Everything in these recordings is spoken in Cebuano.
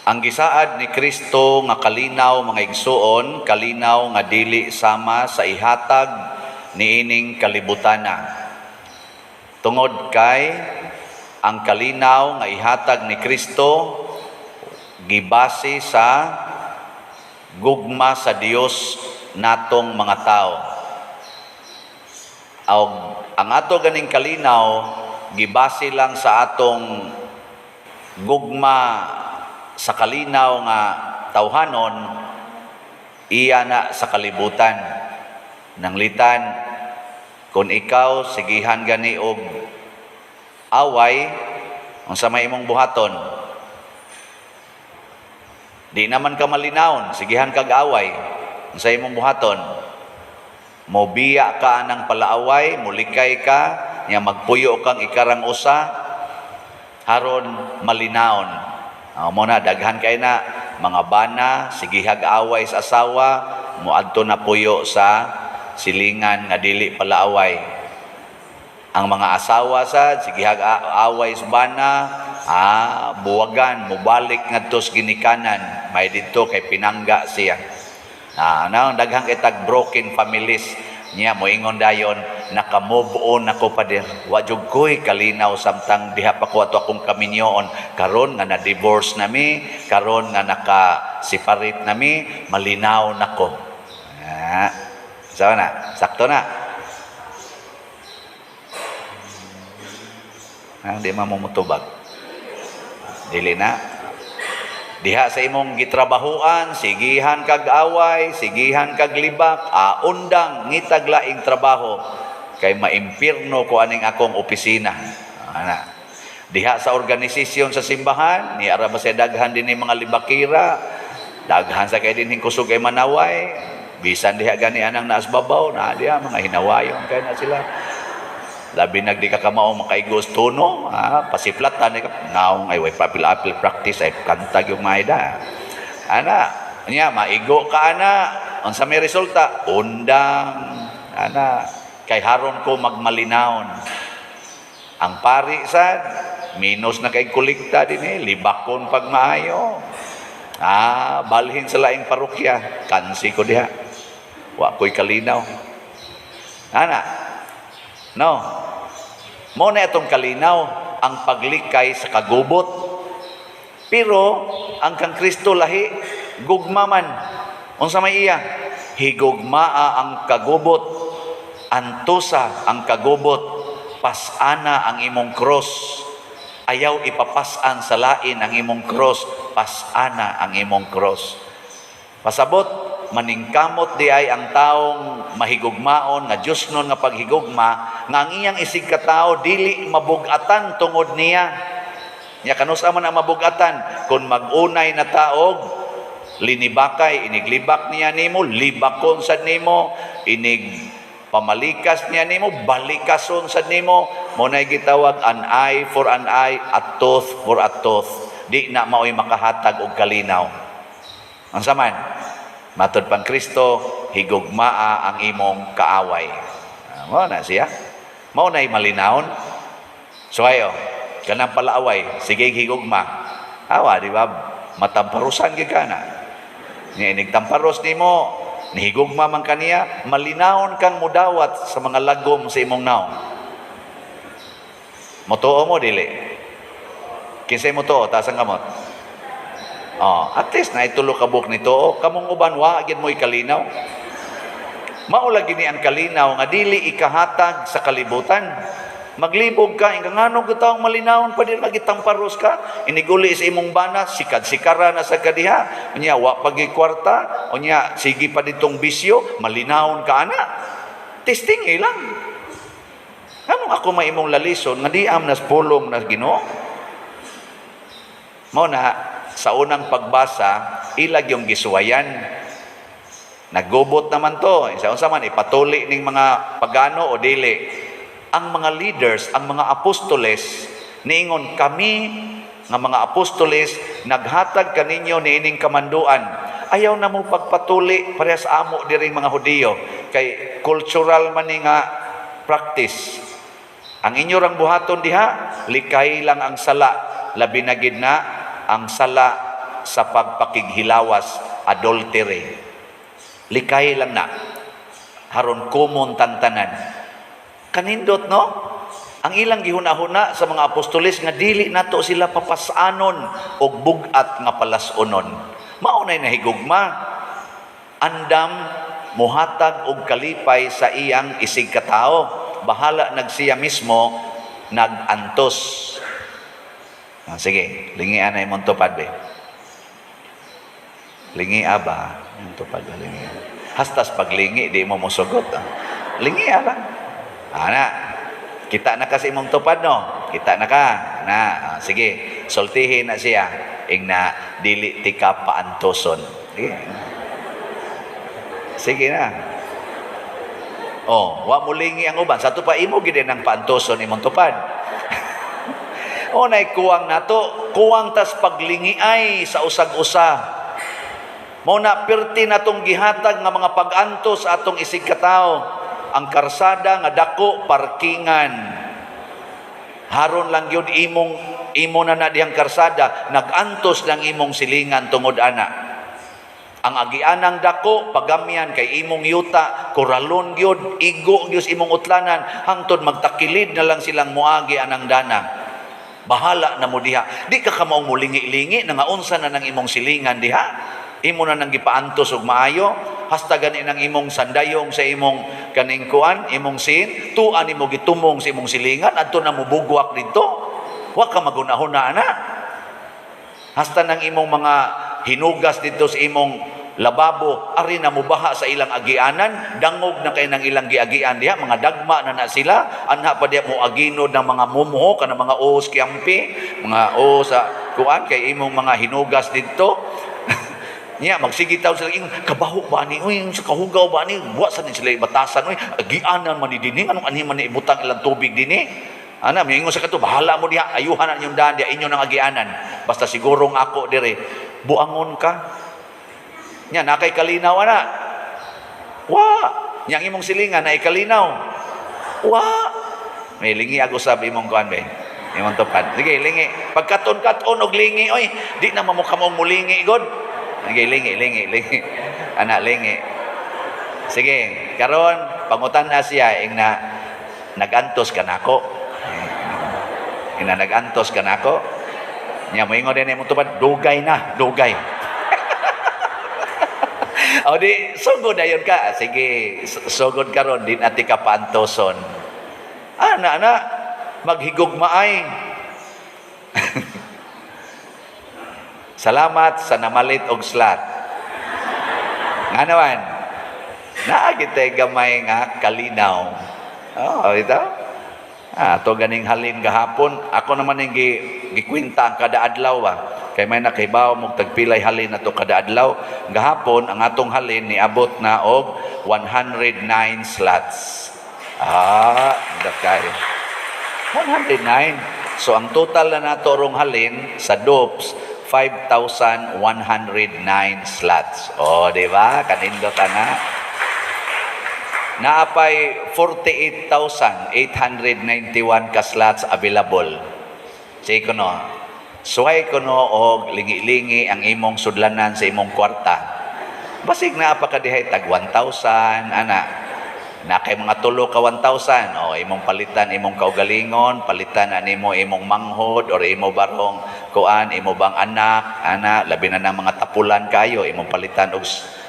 Ang gisaad ni Kristo nga kalinaw, mga igsuon, kalinaw nga dili sama sa ihatag niining kalibutana. Tungod kay ang kalinaw nga ihatag ni Kristo gibase sa gugma sa Dios natong mga tao. Og ang ato ganing kalinaw gibase lang sa atong gugma sa kalinaw nga tawhanon, iya na sa kalibutan. Nanglitan, kung ikaw sigihan gani og away, unsa may imong buhaton? Di naman ka malinawon, sigihan kag away, unsa imong buhaton? Mobiya ka anang palaaway, mulikay ka, nya magpuyo kang ikarang usa haron malinawon. Mo na daghan kay na mga bana sigihag away sa asawa, moadto na puyo sa silingan nga dili palaaway. Ang mga asawa sad sigihag away sa bana, buwagan, mobalik ngadto sa ginikanan, may didto kay pinangga siya. Na daghan kay tag broken families niya, moingon dayon, "Naka-move on ako, pader. Wa jud ko'y kalinaw samtang diha pa ko ato akong kaminyoon. Karon nga na-divorce nami, karon nga naka-separate nami, malinaw nako." So na, sakto na. Di man mo mutubag. Dili na. Diha sa imong gitrabahuan, sigihan kag away, sigihan kag libak, undang ngitag laing trabaho kay maimpirno ko aning akong opisina. Ana. Diha sa organisasyon sa simbahan, ni ara ba sa daghan din mga libakira, daghan sa kay dinhing kusog ay manaway, bisan diha gani anang naas babaw, na diha mga hinawayon kay na sila. Labi nagdi ka kamao makaigos tono, pasiplatan ka naong ay way papil-apil practice ay kantag yung maida. Ana, niya maigo ka ana, unsa may resulta? Undang. Ana, kay haron ko magmalinawon. Ang pari sad minus na kay kolekta din eh, libakon pag maayo. Balhin sa laing parokya, kansi ko diha. Wa ko'y kalinaw. Ana, no. Mo na itong kalinaw, ang paglikay sa kagubot. Pero ang kang Kristo lahi, gugma man. Unsa may iya? Higugmaa ang kagubot, antusa ang kagubot, pasana ang imong cross. Ayaw ipapasan sa lain ang imong cross, pasana ang imong cross. Pasabot, maningkamot di ay ang taong mahigugmaon nga Dios nun nga paghigugma nga ang iyang isig katao dili mabugatan tungod niya. Nya kanus-a man ang mabugatan? Kung mag-unay na taog linibakay, iniglibak niya nimo, libakon sad nimo, inig pamalikas niya nimo, balikason sad nimo. Mo nay gitawag an eye for an eye, a tooth for a tooth. Di na maoy makahatag og kalinaw. Unsa man? Matod pang Kristo, higugmaa ang imong kaaway. Mao na siya. Mao na'y malinawon. So ayo, kanang palaaway, sige higugma. Awa, di ba? Matamparusan gyud ka na. Nga inig tamparos nimo, nihigugma man kaniya, malinawon kang mudawat sa mga lagom sa imong naong. Motuo mo dili? Kinsay motuo, taas ang kamot. Oh, at least na itulo ka buok nito. Oh, kamong uban wa gyud mo'y kalinaw. Mao lagi ni ang kalinaw nga dili ikahatag sa kalibutan. Maglibog ka, inga ngano taong malinawon pa din magitamparos ka, iniguli sa imong bana, sikad-sikara na sa kadiha, unya wa pagi kwarta, unya sige pa ditong bisyo, malinawon ka ana. Testing lang. Anong ako maimong lalison nga di am nas pulong nas Ginoo? Mao na sa unang pagbasa, ilag yung gisuwayan. Naggubot naman to. Sa unsa man ipatuli ning mga pagano o dili. Ang mga leaders, ang mga apostoles, niingon, "Kami nga mga apostoles naghatag kaninyo niining kamanduan. Ayaw na mo pagpatuli parehas amo diring mga Hudiyo kay cultural man ni nga practice. Ang inyo rang buhaton diha, likay lang ang sala, labi na gid na ang sala sa pagpakighilawas, adultery. Likay lang na haron common tantanan. Kanindot, no? Ang ilang gihuna-huna sa mga apostoles nga dili nato sila papasanon og bug-at nga palas-unon. Mao nay nahigugma. Andam muhatag og kalipay sa iyang isig katao, bahala nagsiya mismo nag-antos. Ah, sige, lingian na imong tupad be. Lingi ba? Yung tupad ba, lingi. Hastas paglingi, di mo mosugot. Ah. Lingi lang. Ana, kita na kasi imong tupad, no? Kita na ka. Na, ah, sige, sultihin na siya. Ing na, dili tika paantoson. Sige. Sige na. Oh, wa mo lingi ang uban. Sa pa imo gid ang paantoson imong tupad. O nay kuwang nato, kuwang tas paglingi ay sa usag-usa. Mao na perti natong gihatag nga mga pag-antos sa atong isig katao. Ang karsada nga dako, parkingan. Haron lang yun imong imo na na dihang karsada, nag-antos lang imong silingan tungod ana. Ang agianang dako, pagamyan kay imong yuta, koralon gyud, igo gyud imong utlanan, hangtod magtakilid na lang silang muagi anang dana. Bahala na mo diha. Di ka kamaong mulingi-lingi, nangaunsa na ng imong silingan diha. Imo na nang gipaantos og maayo, hasta gani nang imong sandayong sa imong kaning kuan, imong sin, tuan nimo gitumong sa imong silingan, adto na mubugwak didto. Wa ka magunahuna ana. Hasta nang imong mga hinugas dito sa imong lababo, ari na mubaha sa ilang agianan, dangog na kay nang ilang giagian diha, mga dagma na na sila, anha pa diha mo aginod ng mga mumho, kana mga os kiampi, mga os sa kuan kay imong mga hinugas didto. Nya magsige taw sila ingon, kabaho ba ni, uy, sa kahugaw ba ni, wa sa ni sila ibatasan, uy, agianan man ni dinhi, anong ani man ni ibutang ilang tubig dinhi? Ana, mingon sa kato, bahala mo diha, ayuhan na inyong daan diha, inyo nang agianan. Basta sigurong ako dire, buangon ka. Nya, nakay kalinaw ana. Wa, nyang imong silingan na ikalinaw. Wa. May lingi ako sabi imong kuan be. Imong tupad. Sige, lingi. Pagkaton-katon og lingi, oy, di na mamukha mong mulingi god. Sige, lingi, lingi, lingi. Ana, lingi. Sige, karon pangutan na siya ing na nag-antos ka nako. Ing na nag-antos ka nako. Nya moingon din imong tupad, dugay na, dugay. O di, sugod dayon ka. Sige, sugod karon din ati ka paantoson. Ana, ana, maghigugmaay. Salamat sa namalit og slot. Nga naman, naa kitay gamay nga kalinaw. Oh, ito. Ah, to ganing halin gahapon, ako naman yung gikwinta ang kada adlaw ba. Kay may nakahibaw mo tagpilay halin na to kada adlaw. Gahapon ang atong halin niabot na og 109 slots. Ah, dakay. 109. So ang total na nato rong halin sa DOPS 5,109 slots. Oh, di ba? Kanindot ana. Naapay 48,891 ka slots available. Sige ko no, suway ko no og lingi-lingi ang imong sudlanan sa imong kwarta. Basig naa pa ka dihay tag 1,000, ana. Na kay mga tulo ka 1,000, o imong palitan imong kaugalingon, palitan animo imong manghod or imo barong kuan, imo bang anak, ana, labi na ng mga tapulan kayo, imong palitan og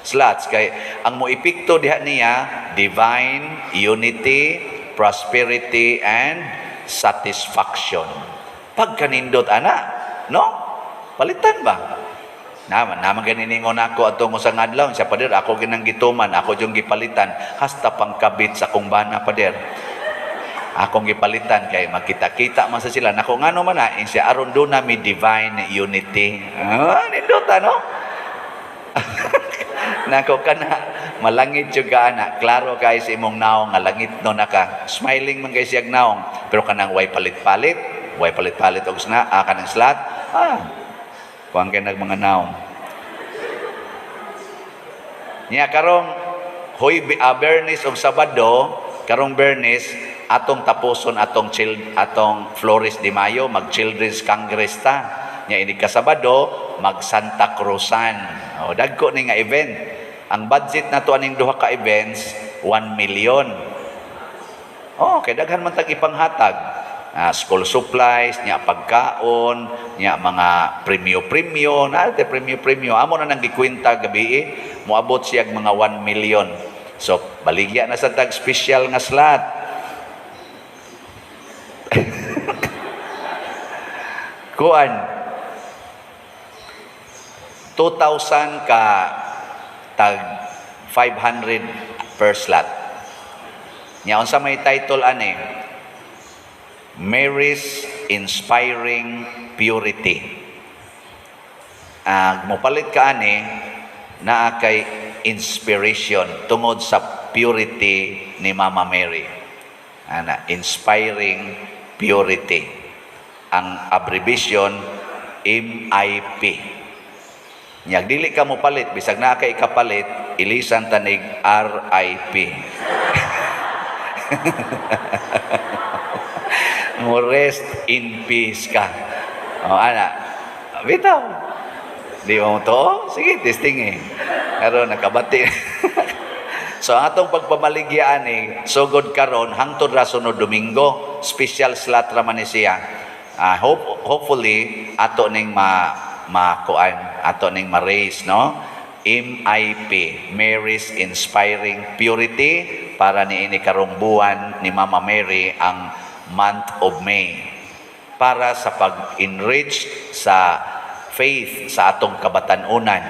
slots kay ang mo epekto diha niya divine unity, prosperity and satisfaction. Pagkanindot ana, no? Palitan ba? Naman, naman ganiningon ako atong usang adlaw, siya pader, ako ginang gituman, ako yung gipalitan, hasta pangkabit sa kong bana pader. Akong gipalitan kay magkita-kita man sa sila. Nako ngano man na, siya aron do na mi divine unity. Ah, nindot ano? Nako kana malangit jud ka ana, klaro kay sa imong naong nga langit no naka. Smiling man kay siyag naong, pero kanang way palit-palit, way palit-palit og sna, kanang slot. Ah. Kuang kay nag mga naong. Nya karong hoy Bernis og Sabado, karong Bernis atong tapuson atong child atong Flores de Mayo, mag Children's Congress ta. Nya inig ka Sabado mag Santa Cruzan. O, dagko ni nga event. Ang budget nato aning duha ka events, 1 million. Oh, kay daghan man tag ipanghatag. School supplies, nya pagkaon, nya mga premyo-premyo, na te premyo-premyo. Amo na nang gikwenta gabi eh, moabot siya mga 1 million. So, baligya na sa tag special nga slot. Kuan 2,000 ka tag 500 per slot. Nya unsa may title ani? Mary's Inspiring Purity. Mopalit ka ani, naa kay inspiration tungod sa purity ni Mama Mary. Ana, Inspiring Purity. Ang abbreviation, MIP. Nya dili ka mo palit, bisag naa kay kapalit, ilisan tanig RIP. Mo rest in peace ka. O ana, bitaw. Di mo to? Sige, testing eh. Pero nakabati. So ang atong pagpamaligya ani, sugod karon hangtod ra sunod Domingo, special slot ra man ni siya. Hopefully ato ning ma makuan, ato ning ma-raise, no? MIP, Mary's Inspiring Purity, para niini karong buwan ni Mama Mary, ang month of May, para sa pag-enrich sa faith sa atong kabatan-unan.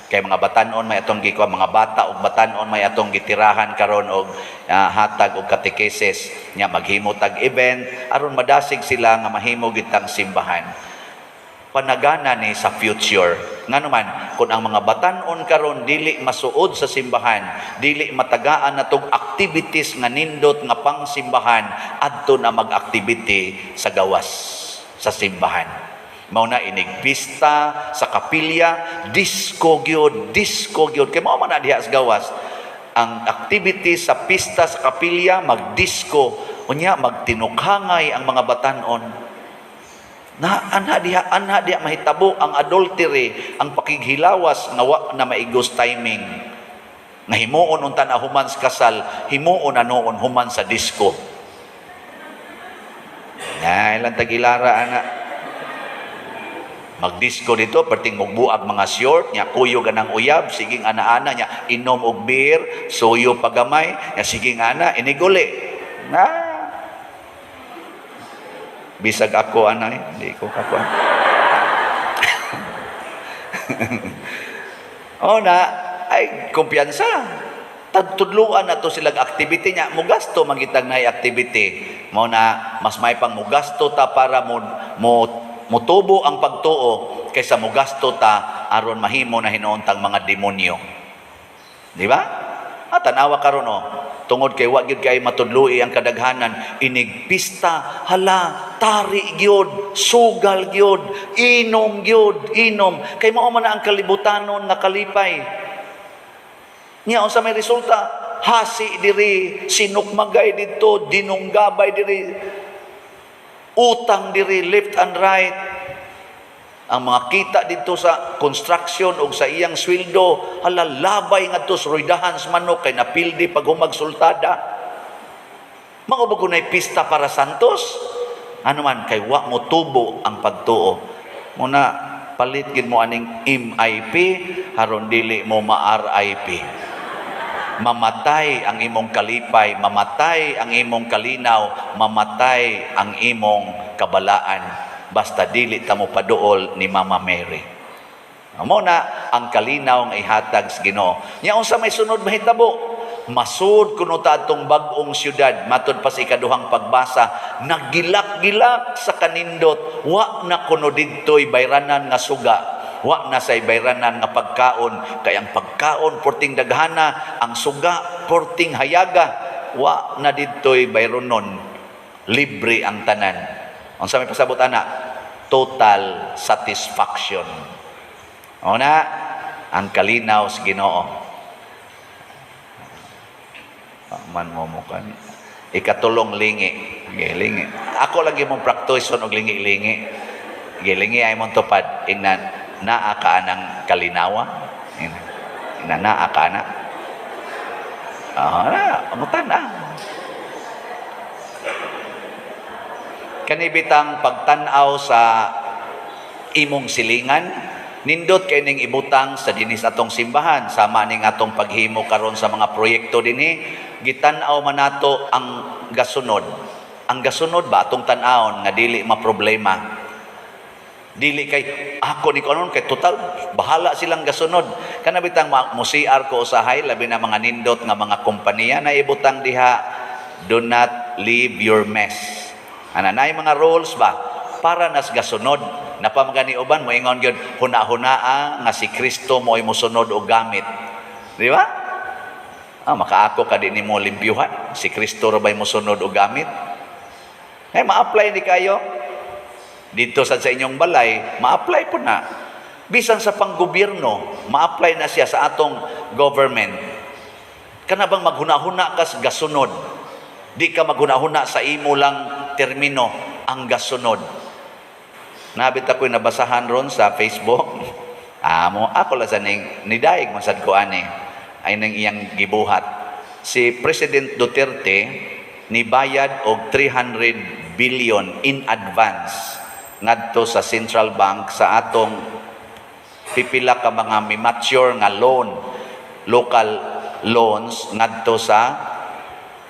Kay mga batan-on may atong gikuha, mga bata ug batan-on may atong gitirahan karon og hatag og katekesis nya maghimo tag event aron madasig sila nga mahimo gitang simbahan. Panagana ni sa future. Ngano man, kung ang mga batan-on karon dili masuod sa simbahan, dili matagaan natong activities nga nindot nga pangsimbahan, adto na mag-activity sa gawas sa simbahan. Mao na inig pista sa kapilya, disco gyud, disco gyud. Kay mao man na diha sa gawas. Ang activity sa pista sa kapilya, mag-disco, unya magtinukhangay ang mga batan-on. Na anha diha mahitabo ang adultery, ang pakighilawas nga wa na maigos timing. Nga himuon unta na human sa kasal, himuon na noon human sa disco. Na ilang tagilara ana. Magdisco dito, perting mugbuag mga short, nya kuyog anang uyab, siging ana-ana nya inom og beer, suyo pagamay, nya siging ana iniguli. Na bisag ako anay, di ko kakuan. O na, ay kumpiyansa. Tadtudluan na to silang activity niya. Mugasto mangitag na activity. Mao na, mas may pang mugasto ta para mo, mo mutubo ang pagtuo kaysa mugasto ta aron mahimo na hinuontang mga demonyo. Di ba? Ah, tanawa karon oh. Tungod kay wa gyud kay matudloi ang kadaghanan, inig pista, hala, tari gyud, sugal gyud, inom gyud, inom. Kay mao man na ang kalibutanon nga kalipay. Nya unsa may resulta? Hasi diri, sinukmagay didto, dinunggabay diri, utang diri left and right. Ang mga kita dito sa construction o sa iyang sweldo, hala, labay ngadto sa roydahan sa manok kay napildi pag humagsultada. Mga ba kunay pista para santos? Ano man, kay wa mo tubo ang pagtuo. Muna, palit gid mo aning MIP, haron dili mo ma-RIP. Mamatay ang imong kalipay, mamatay ang imong kalinaw, mamatay ang imong kabalaan. Basta dili ta mo paduol ni Mama Mary. Mao na ang kalinaw nga ihatag sa Ginoo. Nya unsa may sunod mahitabo? Masud kuno ta atong bag-ong syudad, matud pa sa ikaduhang pagbasa, nagilak-gilak sa kanindot, wa na kuno didtoy bayranan nga suga, wa na say bayranan nga pagkaon, kay ang pagkaon porting daghana, ang suga porting hayaga, wa na didtoy bayronon, libre ang tanan. Unsa may pasabot ana? Total satisfaction. O na, ang kalinaw sa Ginoo. Man mo mo kan. Ikatulong lingi. Okay, lingi. Ako lagi mong practice og lingi-lingi. Gilingi ay mong tupad, ingnan naa ka anang kalinawa. Ingnan naa ka ana. Ah, na, mutan ah. Kanibitang pagtan-aw sa imong silingan, nindot kay ning ibutang sa dinis atong simbahan, sama ning atong paghimo karon sa mga proyekto dinhi, gitan-aw man nato ang gasunod. Ang gasunod ba atong tan-awon nga dili maproblema. Dili kay ako ni kanon kay total bahala silang gasunod. Kana bitang mo-CR ko usahay, labi na mga nindot nga mga kompanya na ibutang diha, do not leave your mess. Ana nay mga rules ba para nas gasunod. Napamagani uban moingon gyud huna-hunaa nga si Kristo mo'y mosunod og gamit. Di ba? Ah, makaako ka di nimo limpyuhan. Si Kristo ra bay mosunod og gamit? Eh, ma-apply ni kayo. Dito sa inyong balay, ma-apply po na. Bisan sa panggobyerno, ma-apply na siya sa atong government. Kana bang maghuna-huna ka sa gasunod? Di ka maghuna-huna sa imo lang termino, ang gasunod. Nabit ako'y nabasahan ron sa Facebook. Amo, ako lang sa ning, nidaig masad ko ani, ay nang iyang gibuhat. Si President Duterte nibayad og 300 billion in advance ngadto sa Central Bank sa atong pipila ka mga mi-mature nga loan, local loans ngadto sa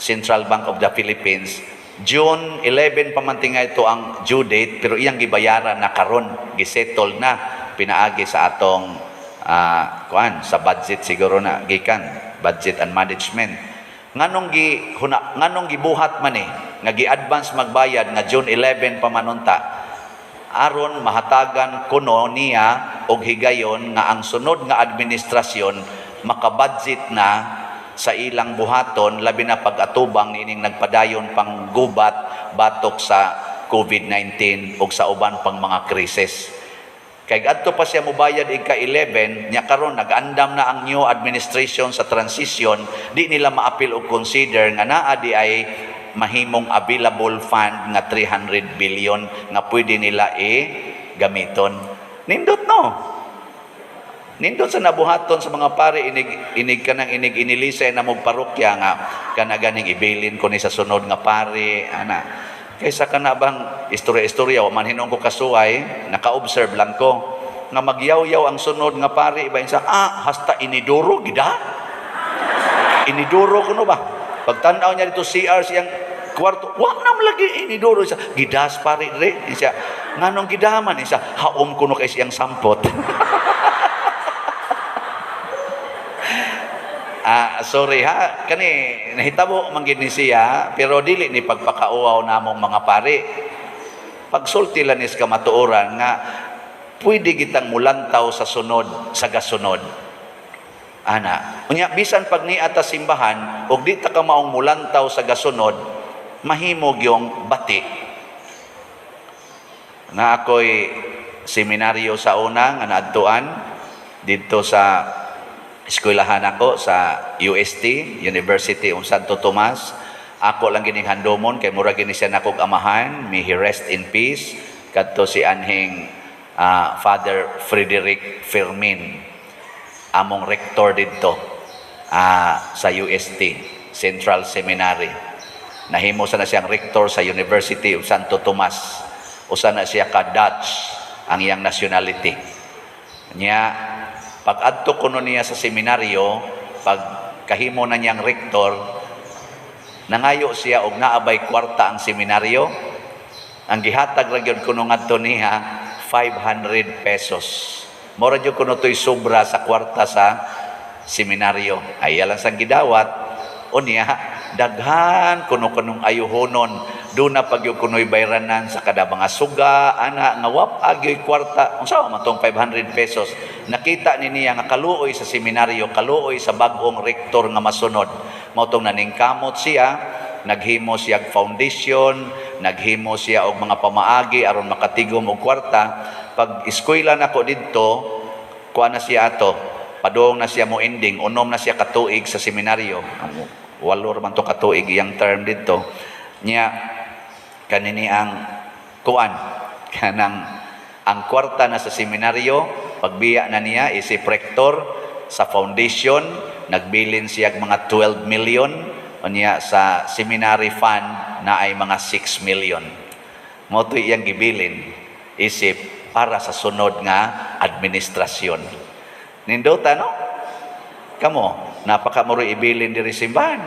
Central Bank of the Philippines. June 11 pa man tinga ito ang due date, pero iyang gibayaran na karon, gisettle na pinaagi sa atong kuan sa budget siguro na gikan budget and management. Nganong gibuhat man nga gi-advance magbayad nga June 11 pa man unta, aron mahatagan kuno niya og higayon nga ang sunod nga administrasyon makabudget na sa ilang buhaton, labi na pag-atubang niining nagpadayon pang gubat batok sa COVID-19 ug sa uban pang mga krisis. Kay adto pa siya mobayad ika-11 nya karon nag-andam na ang new administration sa transition, di nila maapil og consider nga naa di ay mahimong available fund nga 300 billion nga pwede nila i-gamiton. Nindot no? Nindot sa nabuhaton sa mga pare, inig inig kanang inig inilisay na mong parokya nga kana ganing ibilin ko ni sa sunod nga pare ana. Kaysa kana bang istorya-istorya wa man hinuon ko kasuway, naka-observe lang ko nga magyaw-yaw ang sunod nga pare ba sa hasta inidoro gida. Inidoro kuno ba? Pagtan-aw niya dito CR siyang kwarto, wa na lagi inidoro siya. Gidas pare dre siya. Nganong gidaman siya, haom kuno kay siyang sampot. Sorry ha, kani nahitabo man gid ni siya, pero dili ni pagpakauaw namong mga pare. Pagsulti lang nis kamatuoran nga pwede kitang mulantaw sa sunod, sa gasunod. Ana, unya bisan pag niata simbahan og di ta ka maong mulantaw sa gasunod, mahimog yung bati. Na ako'y seminaryo sa una nga naadtuan didto sa eskwelahan ako sa UST, University of Santo Tomas. Ako lang gining handomon kay mura gini siya nakog amahan, may he rest in peace, kadto si anhing Father Frederick Fermin, among rector didto sa UST, Central Seminary. Nahimo sa na siyang rector sa University of Santo Tomas. Usa na siya ka Dutch ang iyang nationality. Nya pag-adto kuno niya sa seminaryo, pag kahimo na niyang rektor, nangayo siya og naabay kwarta ang seminaryo. Ang gihatag ra gyud kuno ngadto niya 500 pesos. Mora gyud kuno to'y sobra sa kwarta sa seminaryo. Ay lang sang gidawat. Unya daghan kuno kunong ayuhonon. Doon na pag yung kuno'y bayranan sa kada mga suga, ana, nga wap agyo'y kwarta. Unsa man tong 500 pesos? Nakita ni niya nga kaluoy sa seminaryo, kaluoy sa bag-ong rektor nga masunod. Mao tong naningkamot siya, naghimo siya og foundation, naghimo siya og mga pamaagi aron makatigom og kwarta. Pag eskwela nako didto, kuha na siya ato, padung na siya mo ending, unom na siya katuig sa seminaryo. Walo man to katuig iyang term didto. Nya kanini ang kuan kanang Ang kwarta na sa seminaryo, pagbiya na niya, isip rector sa foundation, nagbilin siya mga 12 million, unya sa seminary fund na ay mga 6 million. Mao to iyang gibilin, isip para sa sunod nga administrasyon. Nindota, no? Kamo, napakamuro ibilin diri simbahan.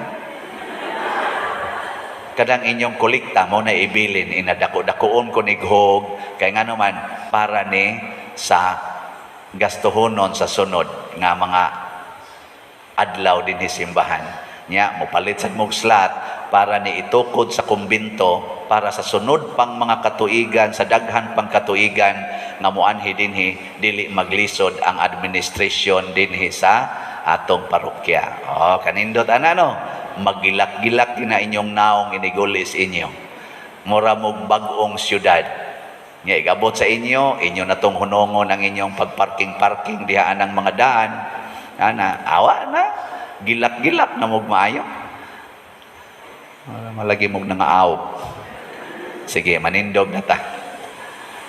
Kadang inyong kolekta mo na ibilin, inadako-dakoon ko nighog, kay nga naman, para ni sa gastuhonon sa sunod nga mga adlaw dinhi simbahan. Nya, mopalit sad mong slot para ni itukod sa kumbinto para sa sunod pang mga katuigan, sa daghan pang katuigan nga moanhi dinhi, dili maglisod ang administration dinhi sa atong parokya. Oh, kanindot ana, no? Magilak-gilak na inyong naong inigulis inyo. Mura mog bag-ong syudad. Nga igabot sa inyo, inyo na tong hunongon ang inyong pagparking-parking diha anang mga daan. Ana, awa na. Gilak-gilak na mog maayo. Malagi mog nangaawop. Sige, manindog na ta.